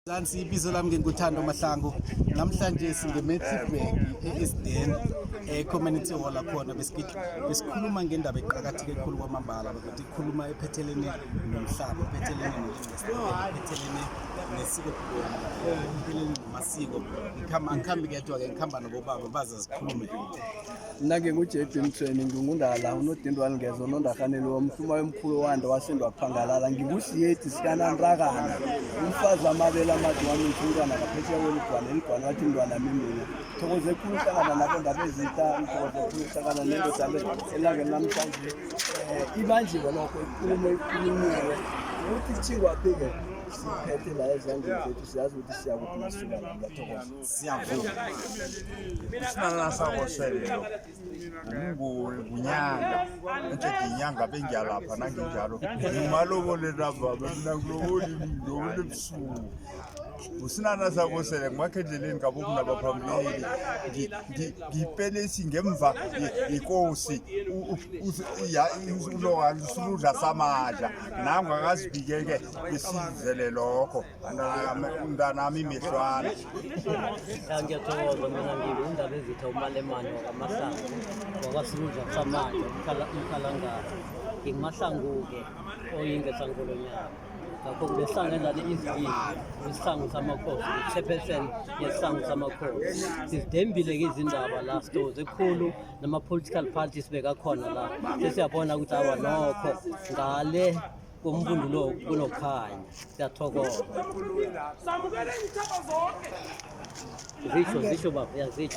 Mzansi, ibizo lami nginguThando Mahlangu. Namhlanje singeMetziburg e-Eastern e-Community Hall khona besikhuluma ngendaba eqakatheke khulu kwamambala begodu ikhuluma ephethelene nomhlaba, ephethelene nolingesindebele, ephethelene nesiko, ephethelene namasiko. Angikhambi ngedwa-ke, ngikhamba nabobaba baze zikhulume. Mna ngingu-JB Mtshweni, ngingundala unodindwa ngezo unondarhaneli womhluma yomkhulu wanda wasindwa kuphangalala, ngingusiyedi sikanantakana umfazi amabele amade wami umntwana ngaphesheya kweligwane eligwane wathi mntwana mimina. Thokoze khulu uhlangana nabo ndaba ezitha, ngithokoze khulu uhlangana nendoda le elangeni namhlanje. Ibanjiwe nokho ikulumo ikhulunyiwe ukuthi kutshingwaphi-ke, siphethe la ezandleni zethu, siyazi ukuthi siyakuphi nasuka la. Ngiyathokoza. Siyavuma. Isinana sakoselelo ngunyanga entshedi inyanga bengyalapha nanginjalo ngimalobole nababa mina ngiloboli ngilobole ebusuku usinana sakosele ngimakhe endleleni ngabomna baphambili ngipelesi ngemva ikosi uloka samadla nangu akazibikeke besizele lokho mntanami imehlwana. Ya, ngiyathokoza. Mina ngiwundaba ezitha uMalemane wakaMahlangu wakwaSiludla samanje umkhalangana. NginguMahlangu-ke oyingesankolonya, ngakho behlangene lana izibili isihlangu samakhosi, chairperson yesihlangu samakhosi. Sizidembile-ke izindaba la, sithokoze khulu nama-political parties bekakhona la. Sesiyabona ukuthi awa, nokho ngale kombundu lo kunokhanya. Siyathokoza. Zisho, zisho baba, yazisho.